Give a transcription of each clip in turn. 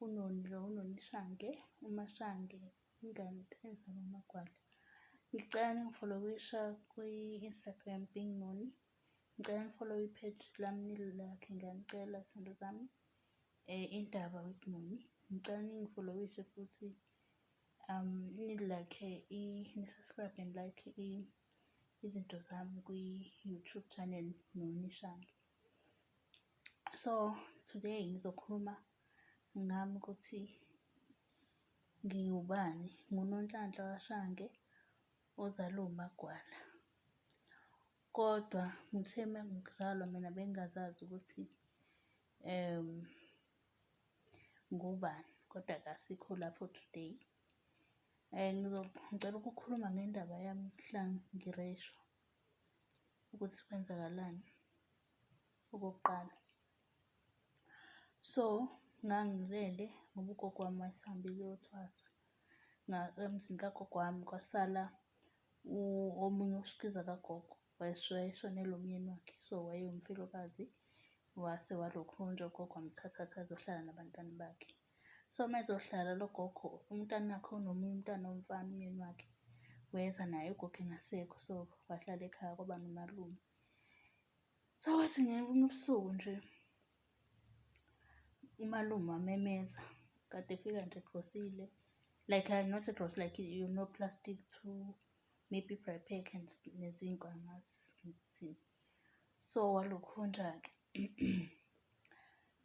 uNoni lo, uNoni Shange, uMaShange, ingane ezalwa uMaGwala. Ngicela ningifollowisha kwi-Instagram Being Noni. Ngicela ni-follow i-page lami nili-like, ngiyanicela zithandwa zami. Indaba with Noni. Ngicela ningifollowishe futhi ni-like, ni-subscribe and like izinto zami kwi-YouTube channel Noni Shange. So today ngizokhuluma ngami ukuthi ngiwubani, nguNonhlanhla kaShange ozalwa uMaGwala. Kodwa ngithe uma ngizalwa mina bengingazazi ukuthi ngubani, kodwa-ke asikho lapho today. Ngicela ukukhuluma ngendaba yami mhla ngireyshwa ukuthi kwenzakalani okokuqala. So ngangilele ngoba ugogo wami wayesehambile uyothwasa emzini kagogo wami kwasala omunye usikiza kagogo wayeshonelwe umyeni wakhe, so wayewumfelokazi wase walokhunja ugogo wamthatha wathi azohlala nabantwana bakhe. So uma ezohlala lo gogo umntanakhe unomunye umntwana womfana umyeni wakhe weza naye ugogo engasekho, so wahlala ekhaya kwaba nomalume. So kwathi ngelinye ubusuku nje umalume wamemeza kade efika nje egrosile, like not egrosile, like you know plastic to maybe braai pack and nezinkwa, angazi ngithini. So walokhunja-ke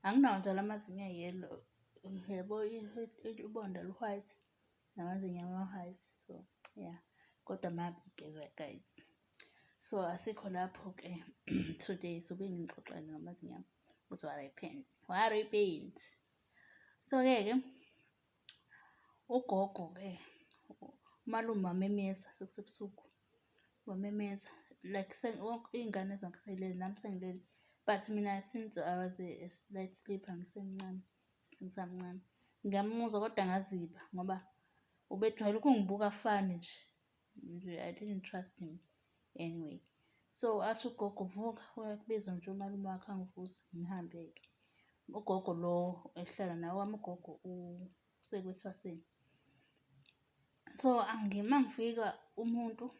anginawo njalo amazinyo a-yellow, yabo ubonda lu-white namazinyo ama-white, so yeah, kodwa mabi-ke guys. So asikho lapho-ke today, sobe ngixoxela ngamazinyo ami ukuthi what happened, what happened. So-ke ke ugogo-ke umalume wamemeza sekusebusuku, wamemeza like iy'ngane zonke sey'lele nami sengilele, but mina since I was a light sleeper ngisemncane, since ngisamncane, ngiyamuzwa kodwa ngaziba ngoba ubejwayele ukungibuka funny nje, nje I didn't trust him anyway. So athi ugogo vuka, uyakubiza nje umalume wakhe angivuse, ngihambe-ke. Ugogo lo esihlala naye, owami ugogo usekwethwaseni. So uma ngifika umuntu,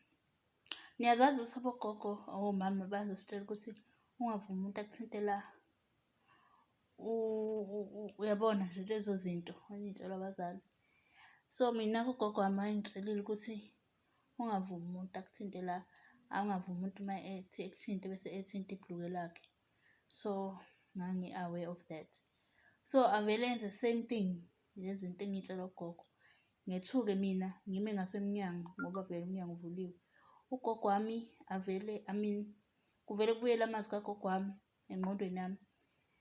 niyazazi ukuthi abogogo omama bazositshela ukuthi ungavumi umuntu akuthinte la, uyabona nje lezo zinto eniy'tshelwa abazali. So mina ugogo wami wayengitshelile ukuthi ungavumi umuntu akuthinte la, angavumi umuntu uma ethi ekuthinte bese ethinta ibhulukwe lakhe. So ngangi-aware of that. So avele enze same thing lezi zinto engiy'tshelwa ugogo. Ngethuke mina ngime ngasemnyango ngoba vele umnyango uvuliwe. Ugogo wami avele, I mean kuvele kubuyele amazwi kagogo wami engqondweni yami.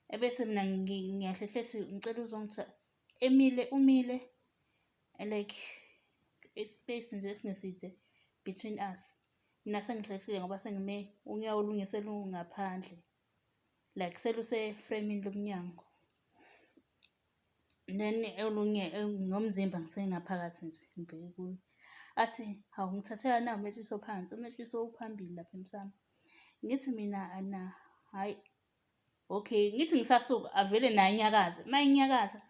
Ebese mina ngiyahlehletha ngicela emile umile like i-space nje esingeside between us. Mina sengihlehlile ngoba sengime unyawo olunye selungaphandle, like seluse-frame-ini lomnyango. Then olunye nomzimba ngisengaphakathi nje ngibheke kuye. Athi, hawu ngithathela nawu umetshiso phansi, umetshiso uphambili lapha emsamo. Ngithi mina ana hhayi okay, ngithi ngisasuka avele naye enyakaze, uma enyakaza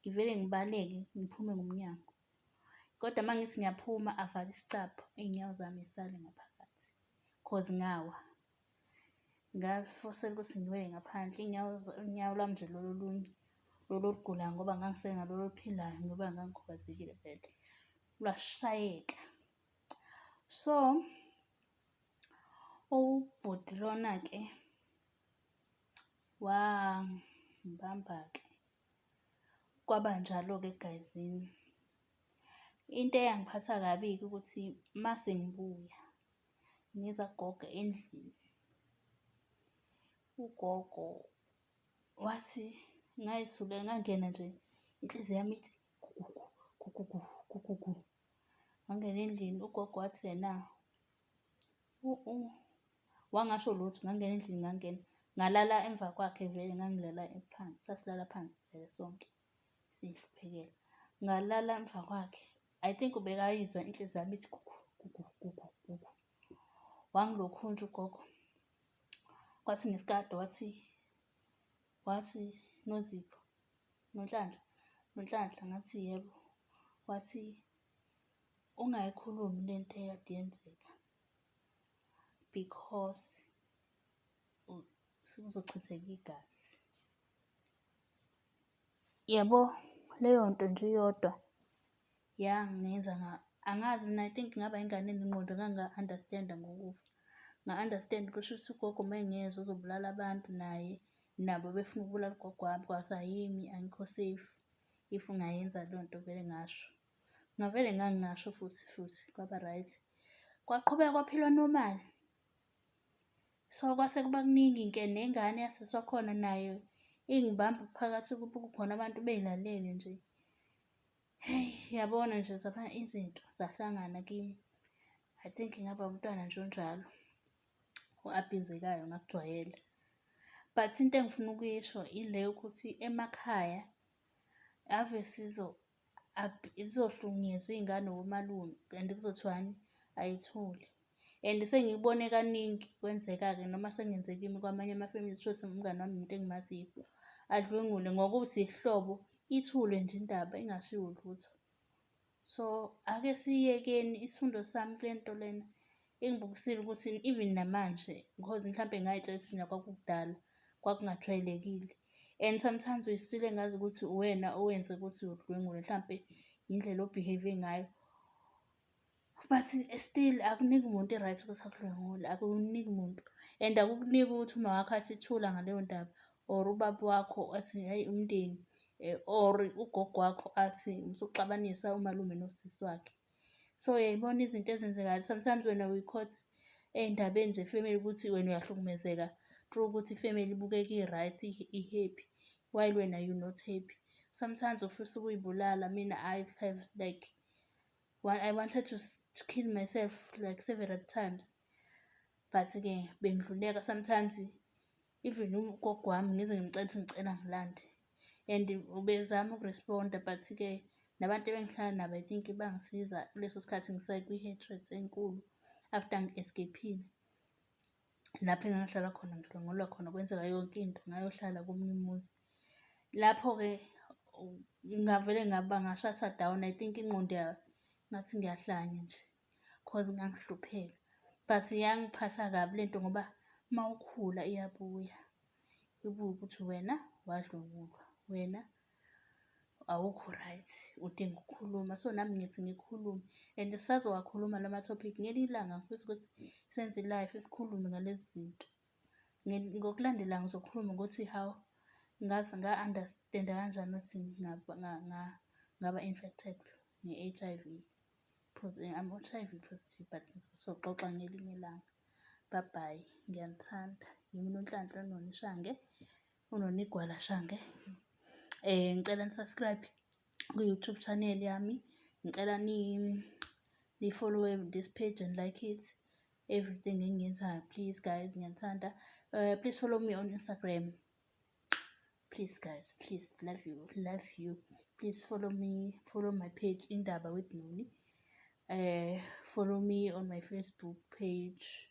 ngivele ngibaleke ngiphume ngomnyango. Kodwa uma ngithi ngiyaphuma avale isicabha, iy'nyawo zami zisale ngaphakathi cause ngawa. Ngafosela ukuthi ngiwele ngaphandle, iy'nyawo unyawo lwami nje lolu olunye lolu olugulayo ngoba ngangisenalo oluphilayo ngoba ngangikhubazekile vele, lwashayeka. So ubhuti lona-ke wangibamba-ke, kwaba njalo-ke egazini. Into eyangiphatha kabi-ke ukuthi mase ngibuya ngiza kugogo endlini, ugogo wathi ngay'thulela ngangena nje inhliziyo yami ithi gugugu gugugu gugugu. Ngangena endlini ugogo wathi ena wangasho lutho, ngangena endlini ngangena ngalala emva kwakhe vele ngangilala phansi, sasilala phansi vele sonke siy'hluphekela. Ngalala emva kwakhe, I think ubekayizwa inhliziyo yami ithi gugu gugu gugu gugu. Wangilokhunja ugogo, kwathi ngesikade wathi, wathi Nozipho, Nonhlanhla, Nonhlanhla, ngathi yebo. Wathi, ungayikhulumi lento ekade yenzeka because sekuzochitheka igazi. Yabo leyo nto nje iyodwa yangenza angazi mina, I think ngaba ingane enengqondo, nganga-understand-a ngokufa. Nga-understand-a kushuthi ugogo uma engezwa uzobulala abantu naye, nabo befuna ukubulala ugogo wami kwasayimi angikho safe if ngingayenza leyo nto vele ngasho. Ngavele ngangingasho futhi futhi kwaba right. Kwaqhubeka kwaphilwa normal. So kwase kuba kuningi-ke nengane yasisi wakhona nayo ingibamba phakathi kukhona abantu bey'lalele nje. Hheyi, yabona nje zaba izinto zahlangana kimi. I think ngaba umntwana nje onjalo o-abuse-ekayo ngakujwayela. But into engifuna ukuyisho ile yokuthi emakhaya ave zizohlukunyezwa iy'ngane omalume and kuzothiwani? Ayithule. And sengikubone kaningi kwenzeka-ke noma sekungenzeki kimi kwamanye ama-families, uthole ukuthi umngani wami umuntu engimaziyo adlwengulwe ngokuthi isihlobo, ithule nje indaba ingashiwo lutho. So ake siyekeni, isifundo sami kule nto lena ingibukisile ukuthi even namanje, because mhlampe ngay'tshela ukuthi mina kwakukudala kwakungajwayelekile and sometimes uyisitshele ngazi ukuthi uwena owenze ukuthi udlwengulwe, mhlampe indlela o-behave ngayo. But still akuniki muntu i-right ukuthi akudlwengule, akuniki muntu and akukuniki ukuthi uma wakho athi thula ngaleyo ndaba or ubaba wakho athi hhayi umndeni or ugogo wakho athi usuxabanisa umalume nosisi wakhe. So uyayibona izinto ezenzekayo, sometimes wena uyi-caught ey'ndabeni ze-family ukuthi wena uyahlukumezeka through ukuthi i-family ibukeka i-right, i-happy, while wena you not happy. Sometimes ufisa ukuy'bulala. Mina I have like, I wanted to kill myself like several times, but-ke bengidluleka. Sometimes even ugogo wami ngize ngimcele ukuthi ngicela angilande and ubezama uku-respond-a, but-ke nabantu ebengihlala nabo I think bangisiza kuleso sikhathi ngisakwi-hatred enkulu after ngi-escape-ile lapho engangihlala khona, ngidlwengulwa khona, kwenzeka yonke into, ngayohlala komunye umuzi. Lapho-ke ngavele ngaba nga-shut-a down. I think ingqondo ngathi ngiyahlanya nje cause ngangihlupheka. But yangiphatha kabi lento ngoba uma ukhula iyabuya, ibuye ukuthi wena wadlwengulwa, wena awukho right, udinga ukukhuluma. So nami ngithi ngikhulume and sisazowakhuluma lama-topic ngelinye ilanga. Ngifisa ukuthi senze i-live sikhulume ngalezi zinto. Ngokulandelayo ngizokhuluma ukuthi how ngaze nga-understand-a kanjani ukuthi ngaba infected nge-HIV. I'm HIV positive, but soxoxa ngelinye ilanga. Bye bye, ngiyanithanda. Yimi uNonhlanhla uNoni Shange, uNoni Gwala Shange. Ngicela ni-subscribe kwi-YouTube channel yami. Ngicela ni-follow-e this page and like it. Everything engiyenzayo, please guys, ngiyanithanda. Please follow me on Instagram. Please guys, please, love you, love you. Please follow me, follow my page, Indaba with Noni. Follow me on my Facebook page.